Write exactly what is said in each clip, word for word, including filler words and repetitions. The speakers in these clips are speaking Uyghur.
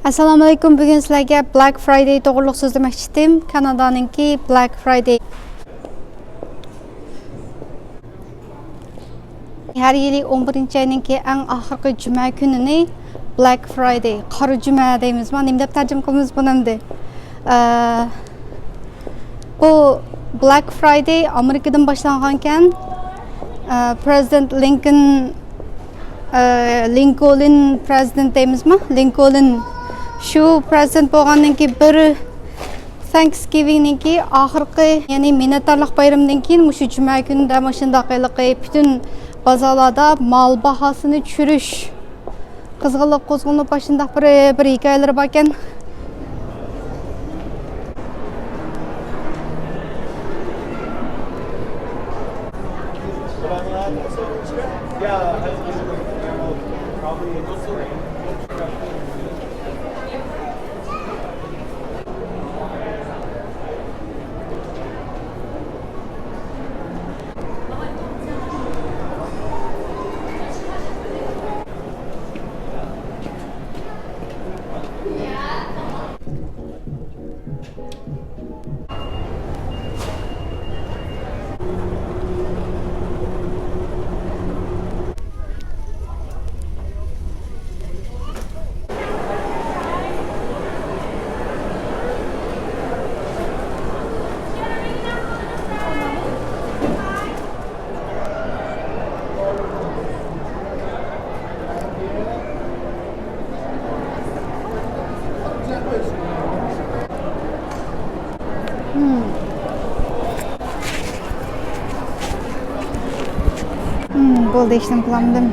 ئەسسالامۇئەلەيكۇم. بۈگۈن سىلەرگە بلاك فرايدەي توغرۇلۇق سۆزلىمەكچى ئىدىم. كانادانىڭكى بلاك فرايدەي. ھەر يىلى ئون بىرىنچى ئاينىڭكى ئەڭ ئاخىرقى جۈمە كۈنىنى بلاك فرايدەي، قارا جۈمە دەيمىزما، نېمە دەپ تەرجىمە قىلىمىز بۇنى ئەمدى؟ ئە، بۇ بلاك فرايدەي ئامېرىكىدىن باشلانغانكەن. ئە، پرېزىدېنت لىنكولن، ئە، لىنكولن پرېزىدېنت دەيمىزما؟ لىنكولن شۇ پرېزىدېنت بولغاندىن كېيىن بىر ثانكسگىۋىڭنىڭكى ئاخىرقى، يەنى مىننەتدارلىق بايرىمىدىن كېيىن مۇشۇ جۈمە كۈنىدە مۇشۇنداق ھېلىقى پۈتۈن بازارلاردا مال باھاسىنى چۈشۈرۈش قىزغىنلىق قوزغىلىپ، شۇنداق بىر، بىر ھېكايىلىرى باركەن. بولدى، ھېچنېمە قىلالمىدىم.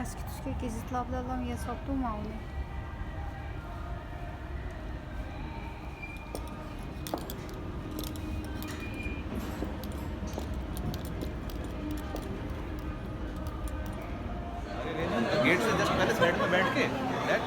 ئەسكى تۈسكى گېزىتلار بىلەنلا ياساپتۇ ماۋۇنى. गेट से जस्ट पहले साइड में बैठ के बैठ।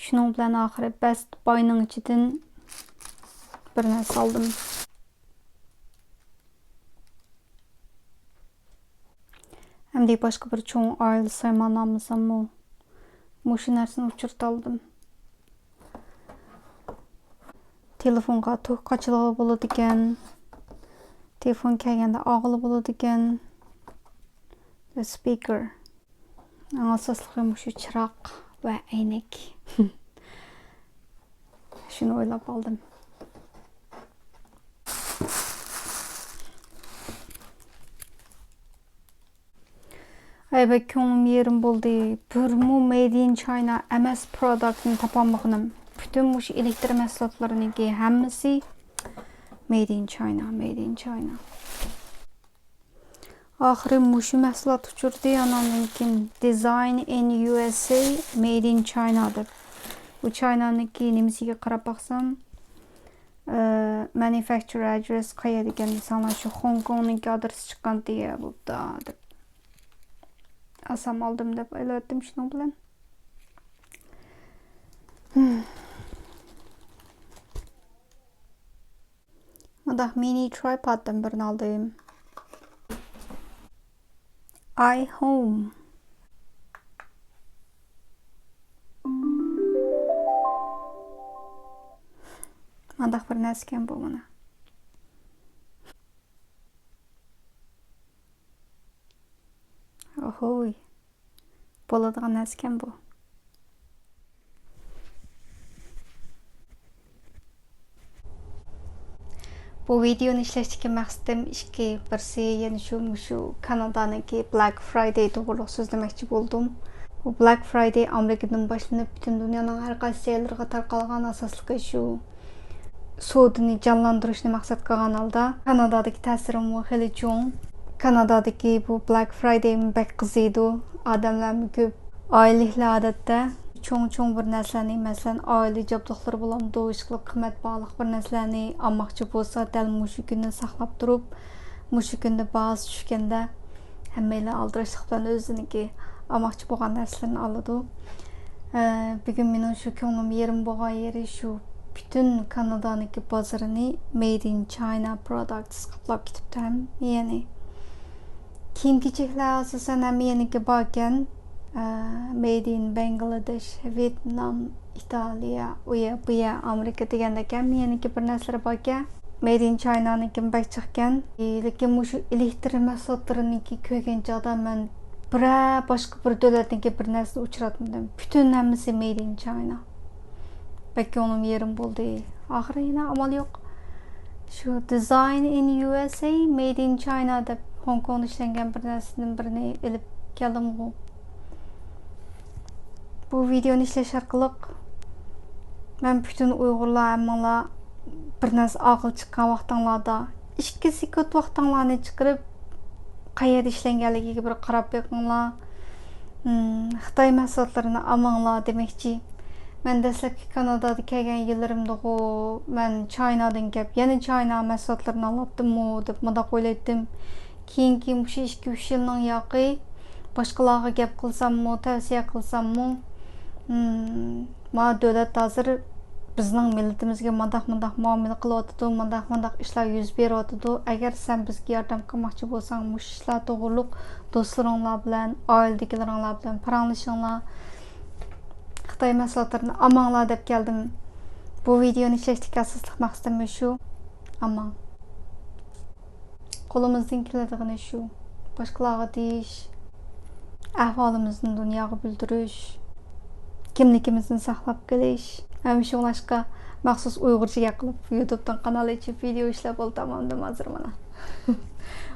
شۇنىڭ بىلەن ئاخىرى بەست باينىڭ ئىچىدىن بىر نەرسە ئالدىم. ئەمدى باشقا بىر چوڭ ئائىلە سايمانى ئالمىساممۇ، مۇشۇ نەرسىنى ئۇچرىتالىدىم. تېلېفونغا توك قاچىلىغىلى بولىدىكەن. تېلېفون كەلگەندە ئالغىلى بولىدىكەن. سپىكېر. ئەڭ ئاساسلىقى مۇشۇ چىراغ ۋە ئەينەك. شۇنى ئويلاپ ئالدىم. ئەي بەك كۆڭلۈم يېرىم بولدى. بىرمۇ مېيد ئىن چاينا ئەمەس پروداكتنى تاپالمىغىنىم. پۈتۈن مۇشۇ ئېلېكتر مەھسۇلاتلىرىنىڭكى ھەممىسى مېيد ئىن چاينا، مېيد ئىن چاينا. ئاخىرى مۇشۇ مەھسۇلات ئۇچرىدى، ئاناندىن كېيىن دىزاين ئىن يۇ ئېس ئەي، مېيد ئىن چاينا دەپ. بۇ چاينانىڭكى نېمىسىگە قاراپ باقسام، ئە، مانۇفەكچۇر ئەدرېس قەيەردىكەن دېسەڭلار، شۇ خوڭكوڭنىڭكى ئادرېسى چىققانتى، يا بوپتۇ دەپ. ئالسام ئالدىم دەپ ئويلاۋەتتىم شۇنىڭ بىلەن. مۇنداق مىنى ترايپودتىن بىرنى ئالدىم. ئاي ھوم. مانداق بىر نەرسىكەن بۇ مانا. ئوھوي. بولىدىغان نەرسىكەن بۇ. بۇ ۋىدېئونى ئىشلەشتىكى مەقسىتىم ئىككى. بىرسى يەنە شۇ، مۇشۇ كانادانىڭكى بلاك فرايدەي توغرۇلۇق سۆزلىمەكچى بولدۇم. بۇ بلاك فرايدەي ئامېرىكىدىن باشلىنىپ، پۈتۈن دۇنيانىڭ ھەر قايسى جايلىرىغا تارقالغان. ئاساسلىقى شۇ سودىنى جانلاندۇرۇشنى مەقسەت قىلغان ھالدا. كانادادىكى تەسىرىمۇ خېلى چوڭ. كانادادىكى بۇ بلاك فرايدەيمۇ بەك قىزىيدۇ. ئادەملەرمۇ كۆپ. ئائىلىلىكلەر ئادەتتە چوڭ-چوڭ بىر نەرسىلەرنى، مەسىلەن، ئائىلە جابدۇقلىرى بولامدۇ، ئىشقىلىپ قىممەت باھالىق بىر نەرسىلەرنى ئالماقچى بولسا، دەل مۇشۇ كۈننى ساقلاپ تۇرۇپ، مۇشۇ كۈندە باھاسى چۈشكەندە، ھەممەيلەن ئالدىراشلىق بىلەن ئۆزىنىڭكى ئالماقچى بولغان نەرسىلىرىنى ئالىدۇ. ئە، بۈگۈن مېنىڭ شۇ كۆڭلۈم يېرىم بولغان يېرى شۇ، پۈتۈن كانادانىڭكى بازىرىنى Made in China products قاپلاپ كېتىپتۇ ھەممە يەرنى. كىيىم-كېچەكلەر ئاساسەن ھەممە يەرنىڭكى باركەن. ئە، Made in Bangladesh، ۋيېتنام، ئىتالىيە، ئۇ يەر، بۇ يەر، ئامېرىكا دېگەندەك ھەممە يەرنىڭكى بىر نەرسىلىرى باركەن. Made in China نىڭكىمۇ بەك جىقكەن. لېكىن مۇشۇ ئېلېكتر مەھسۇلاتلىرىنىڭكى كۆرگەن چاغدا مەن بىرەر باشقا بىر دۆلەتنىڭكى بىر نەرسىنى ئۇچراتمىدىم. پۈتۈن ھەممىسى Made in China. بەك كۆڭلۈم يېرىم بولدى. ئاخىرى يەنە ئامال يوق. شۇ Design in U S A، Made in China دەپ خوڭكوڭدا ئىشلەنگەن بىر نەرسىدىن بىرنى ئېلىپ كەلدىمغۇ. بۇ ۋىدېئونى ئىشلەش ئارقىلىق مەن پۈتۈن ئۇيغۇرلار ھەممىڭلار بىر نەرسە ئاقىل چىققان ۋاقتىڭلاردا، ئىككى سېكۇنت ۋاقتىڭلارنى چىقىرىپ، قەيەردە ئىشلەنگەنلىكىگە بىر قاراپ بېقىڭلار. ھىم، خىتاي مەھسۇلاتلىرىنى ئالماڭلار دېمەكچى. مەن دەسلەپكى كانادادا كەلگەن يىللىرىمدىغۇ مەن چاينادىن كەپ، يەنە چاينا مەھسۇلاتلىرىنى ئالاتتىممۇ دەپ مۇنداق ئويلايتتىم. كېيىنكى مۇشۇ ئىككى-ئۈچ يىلنىڭ ياقى باشقىلارغا گەپ قىلساممۇ، تەۋسىيە قىلساممۇ، ھىم، ما دۆلەت ھازىر بىزنىڭ مىللىتىمىزگە مانداق-مانداق مۇئامىلە قىلىۋاتىدۇ، مانداق-مانداق ئىشلار يۈز بېرىۋاتىدۇ. ئەگەر سەن بىزگە ياردەم قىلماقچى بولساڭ، مۇشۇ ئىشلار توغرۇلۇق دوستلىرىڭلار بىلەن، ئائىلىدىكىلىرىڭلار بىلەن پاراڭلىشىڭلار. خىتاي مەھسۇلاتلىرىنى ئالماڭلار دەپ كەلدىم. بۇ ۋىدېئونى ئىشلەشتىكى ئاساسلىق مەقسىتىم شۇ. ئالماڭ. قولىمىزدىن كېلىدىغىنى شۇ. باشقىلارغا دېيىش، ئەھۋالىمىزنى دۇنياغا بىلدۈرۈش، كىملىكىمىزنى ساقلاپ قېلىش. ھەم شۇڭلاشقا مەخسۇس ئۇيغۇرچە گەپ قىلىپ، يۇتۇبتىن قانال ئېچىپ، ۋىدېئو ئىشلەپ ئولتۇرمامدىم ھازىر مانا.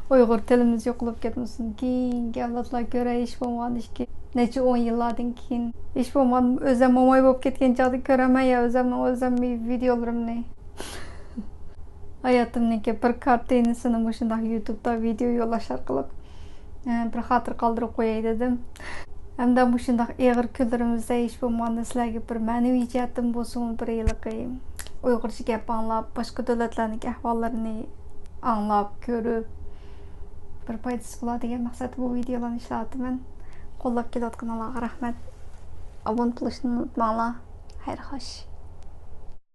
ئۇيغۇر تىلىمىز يوقىلىپ كەتمىسۇن. كېيىنكى ئەۋلادلار كۆرەر، ھېچ بولمىغاندا ئىككى نەچچە ئون يىللاردىن كېيىن. ھېچ بولمىغاندا ئۆزۈم موماي بولۇپ كەتكەن چاغدا كۆرەرمەن يا ئۆزۈمنىڭ ئۆزۈم ۋىدېئولىرىمنى. ھاياتىمنىڭكى بىر كارتىنىسىنى مۇشۇنداق يۇتۇبتا ۋىدېئو يوللاش ئارقىلىق، ئە، بىر خاتىرە قالدۇرۇپ قوياي دېدىم. ھەمدە مۇشۇنداق ئېغىر كۈنلىرىمىزدە ھېچ بولمىغاندا سىلەرگە بىر مەنىۋى جەھەتتىن بولسىمۇ بىر ھېلىقى ئۇيغۇرچە گەپ ئاڭلاپ، باشقا دۆلەتلەرنىڭكى ئەھۋاللىرىنى ئاڭلاپ، كۆرۈپ، بىر پايدىسى بولار دېگەن مەقسەتتە بۇ ۋىدېئولارنى ئىشلەۋاتىمەن. قوللاپ كېلىۋاتقىنىڭلارغا رەھمەت. ئابۇنە بولۇشنى ئۇنتۇماڭلار. خەير خوش.